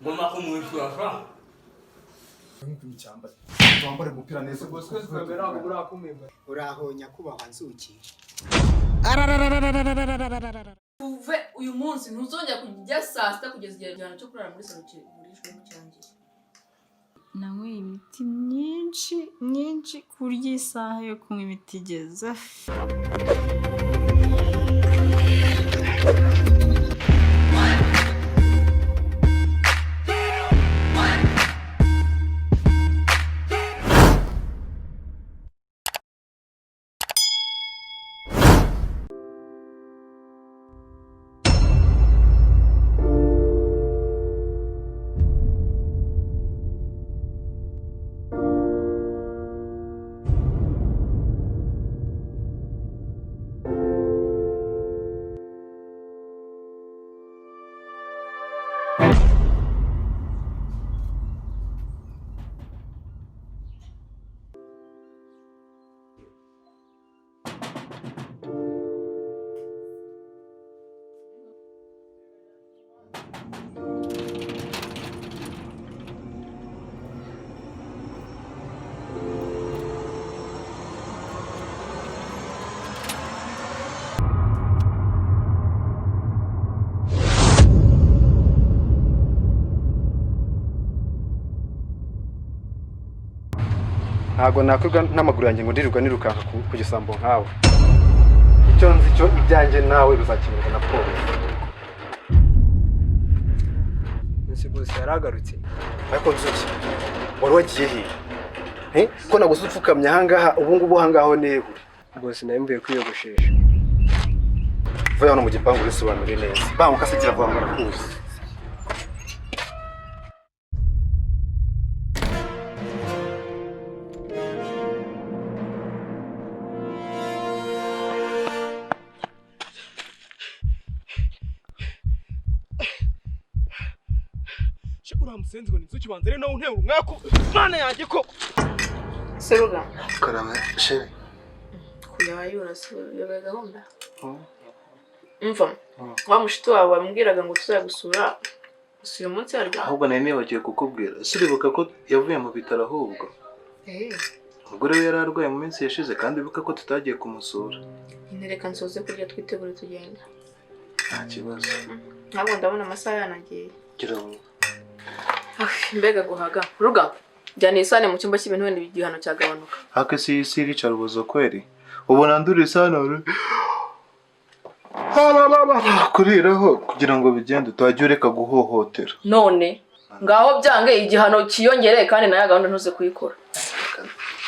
Ngomba kumwishyura sha. Wambare umupira neza. Uraho nyakubahwa Nzuki. Uve uyu munsi ntuzongera kujya saa sita kugeza igihe igihano cyo kurara muri salo kiburijwemo kirangiye. Nanyweye imiti myinshi myinshi ku buryo isaha yo kunywa imiti igeze. Ntabwo nakwirwa n'amaguru yanjye ngo ndirirwa nirukanka ku gisambo nkawe. Icyo nzi cyo ibyanjye nawe bizakemurwa na polisi. Nsi bose yaragarutse. Ariko Nzuki, wari wagiye hehe? Ko naguze upfukamye ahangaha, ubu ngubu ahangaho nehure. Bose nari mvuye kwiyogoshesha. Vuba hano mu gipangu urisobanure neza. Banguka se gira vuba ngo arakuzi. Uriya musenzi ngo ni Nzuki banza rero nawe untera umwaku mana yanjye ko Seruga. Karame chérie. Kujya yura gahunda. Umva. Wa mushuti wawe wambwiraga ngo tuzagusura gusa uyu munsi harya. Ahubwo nari nibagiwe kukubwira. Siribuka ko yavuye mu bitaro ahubwo. Umugore we yari arwaye mu minsi yashize kandi wibuka ko tutagiye kumusura. Reka nsoze kurya twitegure tugenda. Nta kibazo. Ntabwo ndabona amasaha yanagiye. Gira vuba. Mbega guhaga. Ruga, jyana isahani mu cyumba cy'ibintu wenda igihano cyagabanuka. Hake si isi iricarubozo kweri. Ubona ndura isahani kuriraho kugira ngo bigende utajya ureka guhohotera. None ngaho byange igihano kiyongereye kandi nayo gahunda ntuze kuyikora.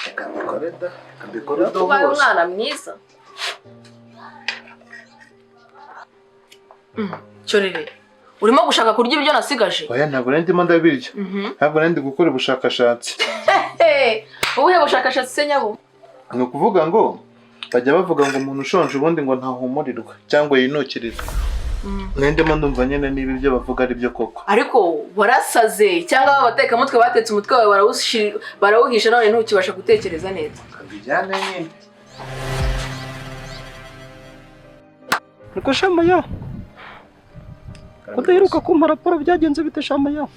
Reka mbikore da. Reka mbikore da. Ubaye umwana mwiza. Cyorere. Urimo gushaka kurya ibyo nasigaje? Oya ntabwo nari ndimo ndabirya. Ntabwo nari ndi gukora ubushakashatsi. Ubuhe bushakashatsi se nyabo? Ni ukuvuga ngo bajya bavuga ngo umuntu ushonje ubundi ngo ntahumurirwe cyangwa yinukirirwe. Nari ndimo ndumva nyine niba ibyo bavuga ari byo koko. Ariko warasaze cyangwa abatekamutwe batetse umutwe wawe barawuhisha none ntukibasha gutekereza neza. Bijyane nyine. Niko shamaya. Kudaheruka kumpa raporo byagenze bite shamaya?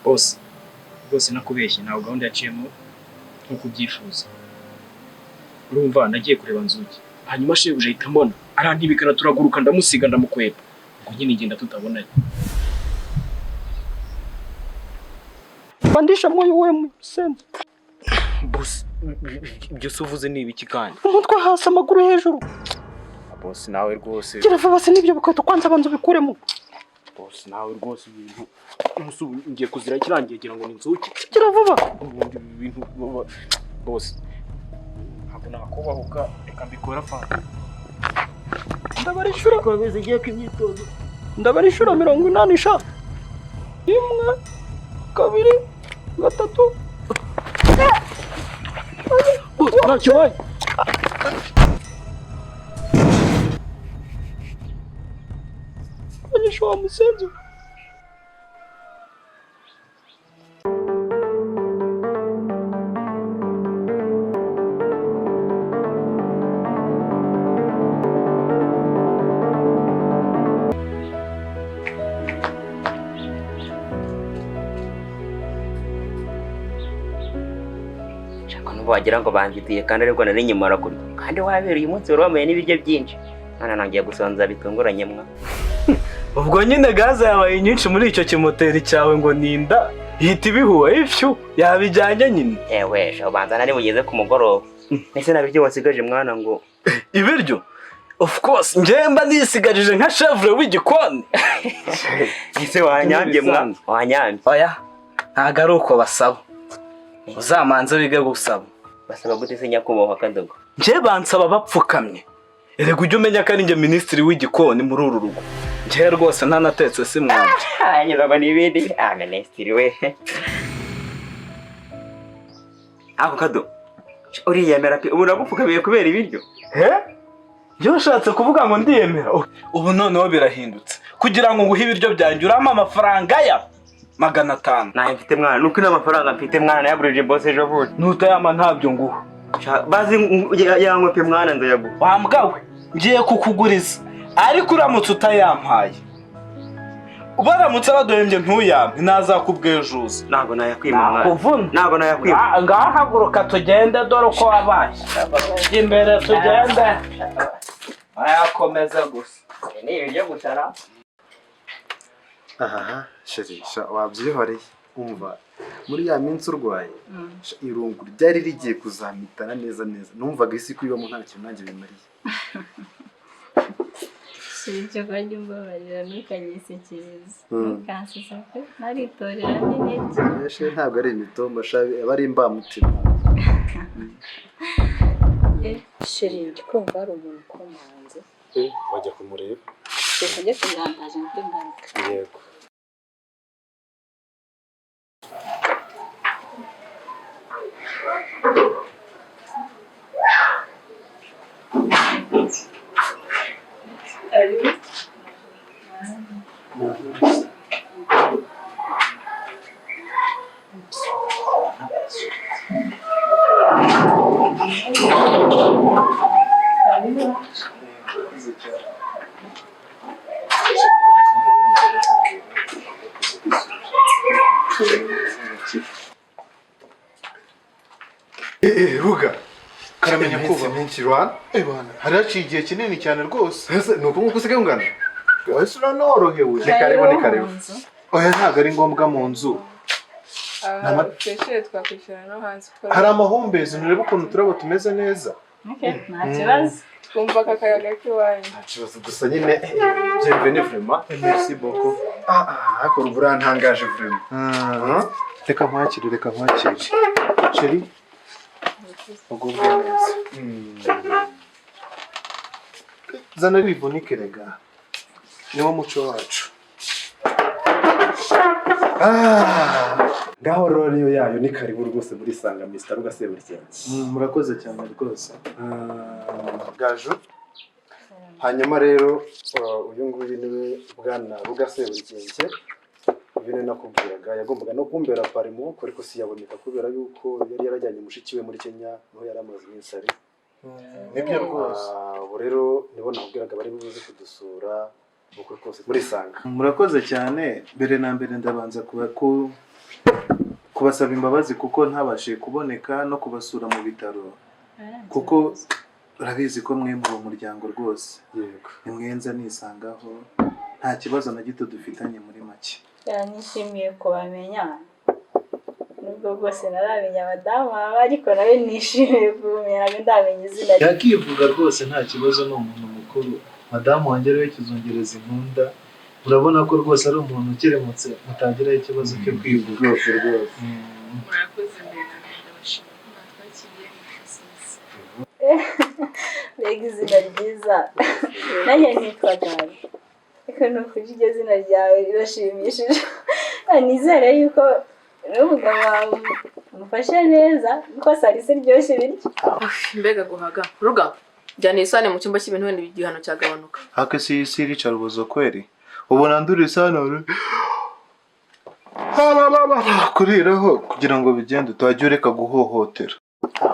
Bose rwose nakubeshye ntabwo gahunda yaciyemo nk'uko ubyifuza. Urumva nagiye kureba Nzuki hanyuma shebuja ahita mbona arantibikana turaguruka ndamusiga ndamukwepa ngo nyine ngenda tutabonanye. Pandisha moyo we musenzi. Bose ibyo se uvuze ni ibiki kandi? Umutwe hasi amaguru hejuru. Bose nawe rwose. Gira vuba se n'ibyo bikweto kwanza banza ubikuremo. Bose nawe rwose ibintu umusu ngiye kuzira kirangiye gira ngo ni Nzuki. Gira vuba. Ubundi ibintu bose ntabwo nakubahuka reka mbikora fa. Ndabarishura komeza igiye kwimyitozo. Ndabarishura 80 sha. 1 2 3. Bose ntacyo waye. Wa musenzi. Ko numva wagira ngo banjitiye kandi ariko nari nyimara kurya. Kandi wabereye umunsi wari wamaye n'ibiryo byinshi. None nongeye gusonza bitunguranye mwa. Ubwo nyine gaze yabaye nyinshi muri icyo kimoteri cyawe ngo ninda ihita ibihuha ifyu yabijyanye nyine. Ewe, sha ubanza nari bugeze ku mugoroba. Ese nta biryo wasigaje mwana ngo Ibiryo? Of course, njyewe mba nisigarije nka chevre w'igikoni. Ese wanyambye mwa? Wanyambye. Oya, ntago ari uko basaba. Uzamanze wige gusaba. Basaba gute se nyakubahwa Kadogo? Njye bansaba bapfukamye. Erega ujye umenya ko ari njye minisitiri w'igikoni muri uru rugo. Njye rwose ntanatetse si mwabyo. Nyiraba n'ibindi. Ah, minisitiri we. Ako Kado, uriyemera pe, ubu nagupfukamiye kubera ibiryo. He? Njye ushatse kuvuga ngo ndiyemera. Ubu noneho birahindutse. Kugira ngo nguhe ibiryo byanjye urampa amafaranga ya 500. Nayo mfite mwana, nuko ino mafaranga mfite mwana nayagurije boss ejo bundi. Nutayama ntabyo nguha. Bazi yanywe pe mwana nzayaguha. Wa mbwa we, ngiye kukuguriza. Ariko uramutse utayampaye, baramutse baduhembye ntuyampe, nazakubwejuza. Ntabwo nayakwima mwana. Nakuvuna. Ntabwo nayakwima. Ngaho haguruka tugende dore uko wabaye. Jya imbere tugende. Ayakomeza gusa. Ni ibiryo gusa ra. Aha, sheri, sha wabyihoreye. Umva, muri ya minsi urwaye, sha, irungu ryari rigiye kuzamitana neza neza. Numvaga isi kuyibamo nta kintu nanjye bimariye. Icyo kajya umbabarira ntukanyisekereze. Ntukansese pe, naritorera n'intege. Sheri ntabwo ari imitomba, sha, aba ari imbamutima. Sheri, ndi kumva hari umuntu ukomanze. Wajya kumureba? Reka njye kumwandaje mpite ngaruka. Yego. Ruga Karamenya Iminsi kuba. myinshi rwana. Eh bana, hari haciye igihe kinini cyane rwose. Ese ni uko nguko usigaye ungana? Wese uranorohewe. Ni karibu, ni karibu. Oya ntabwo ari ngombwa mu nzu. Aha twicare twakwicara no hanze. Hari amahumbezi, nturebe ukuntu uturabo tumeze neza. Okay, nta kibazo. Twumva aka kayaga k'iwanyu. Nta kibazo gusa nyine bienvenue vraiment. Merci beaucoup. Ah ah, ariko urantangaje vraiment. Reka nkwakire, reka nkwakire. Sheri, ugubwe neza. Zana wivunike rega. Niwo muco wacu. Ah, ngaho rero niyo yayo ni karibu rwose muri Sanga Mr. Ruga Seburikenge. Murakoze cyane rwose. Gaju. Hanyuma rero uyu nguyu niwe bwana Ruga Seburikenge. Uyu niwe nakubwiraga yagombaga no kumbera parimo ariko siyaboneka kubera yuko yari yarajyanye mushiki we muri Kenya niho yari amaze iminsi ari. Nibyo rwose. Ubu rero nibo nakubwiraga bari buze kudusura uko kose muri Sanga. Murakoze cyane. Mbere na mbere ndabanza kubasaba imbabazi kuko ntabashije kuboneka no kubasura mu bitaro. Kuko urabizi ko mwe muri umuryango rwose. Yego. Nimwenza nisangaho nta kibazo na gito dufitanye muri make. Nishimiye kubamenya. Nubwo bwose naramenya abadamu baba ariko nawe nishimiye kubamenya ntabwo ndamenya izina rye. Yakivuga rwose nta kibazo, ni umuntu mukuru. Madamu wanjye rero kizungereza inkunda. Urabona ko rwose ari umuntu ukiremutse mutagiraho ikibazo cyo kwivuga. Rwose rwose. Murakoze mbere na mbere ndabashima ko mwatwakiriye mukasubiza. Mbega izina ryiza. Nanjye nitwa Gaju. Ariko ni ukuri iryo zina ryawe rirashimishije. Nizere yuko n'umugabo wawe umufashe neza kuko salisa iryoshye ibiryo. Mbega guhaga. Ruga, jyana isahani mu cyumba cy'ibintu wenda igihano cyagabanuka. Hake si isi iricarubozo kweri. Ubona nduri isahani kuriraho kugira ngo bigende utajya ureka guhohotera.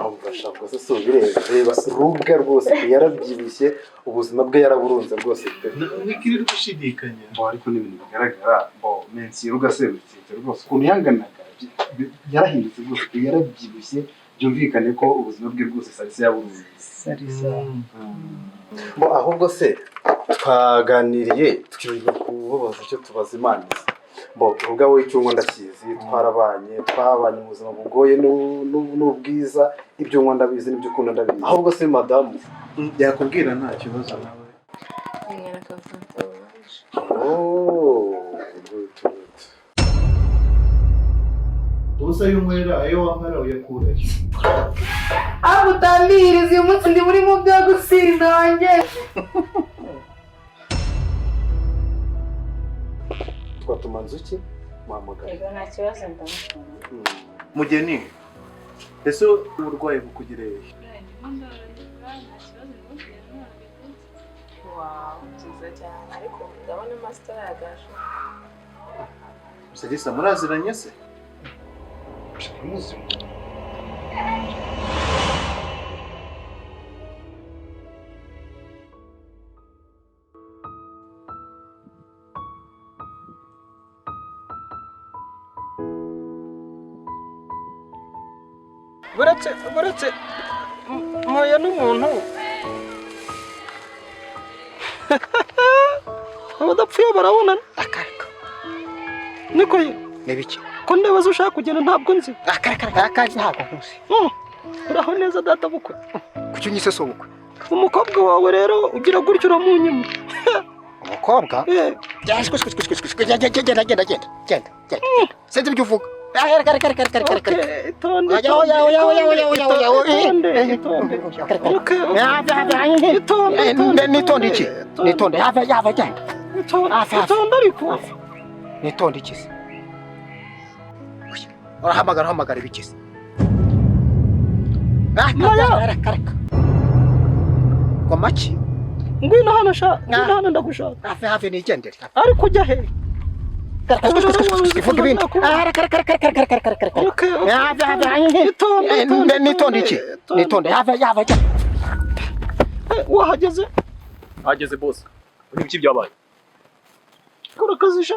Umfasha rwose si ubireba reba Ruga rwose yarabyibushye ubuzima bwe yaraburunze rwose pe. Ntikirirwa ushidikanya. Bo ariko ni ibintu bigaragara bo mensi Ruga Seburikenge rwose ukuntu yanganaga yarahindutse rwose pe, yarabyibushye Byumvikane ko ubuzima bwe bwose Salisa yaburuzi. Salisa. Bo ahubwo se twaganiriye twibagirwa kubabaza icyo tubaza Imana izi. Bo ubwawe icyo unywa ndakizi, twarabanye, twabanye mu buzima bugoye n'ubwiza, ibyo unywa ndabizi n'ibyo ukunda ndabizi. Ahubwo se madamu yakubwira nta kibazo nawe. Nywera akafanta oranje. Oh, good, good. Ubusa y'unywera ayo wambara uyakura he? Aho utambihiriza uyu munsi ndi muri mu byo gusinda wanjye. Twatuma Nzuki muhamagara. Yego nta kibazo ndamukunda. Mugeni, ese uburwayi bukugereye he? Wow, byiza cyane ariko ndabona masita yagaje. Salisa muraziranye se? Muzi. Buretse mpuye n'umuntu abadapfuye barabonana. Akareka. Niko ye. Ni biki? Ko ndeba se ushaka kugenda ntabwo nzi. Akareka ntabwo nkuzi. Uraho neza data bukwe. Kuki unyise so bukwe? Umukobwa wawe rero ugira gutyo uramunyima. Umukobwa? Genda genda genda genda genda genda. Sinzi ibyo uvuga. Reka reka reka reka reka reka. Itonde. Oya oya oya oya oya oya oya oya. Itonde itonde. Itonde. Nitonde iki? Nitonde yava yava genda. Itonde ariko. Nitonde iki se? Urahamagara uhamagara ibiki se? Maya. Reka reka. Ngo maki? Ngwino hano sha, ngwino hano ndagushaka. Have have nigendere. Ariko ujya he? Ivuga ibindi. Reka reka reka reka reka reka reka. Itonde. Nitonde iki? Nitonde yava yava genda. Wahageze? Hageze boss. Ni ibiki byabaye? Kora akazi sha.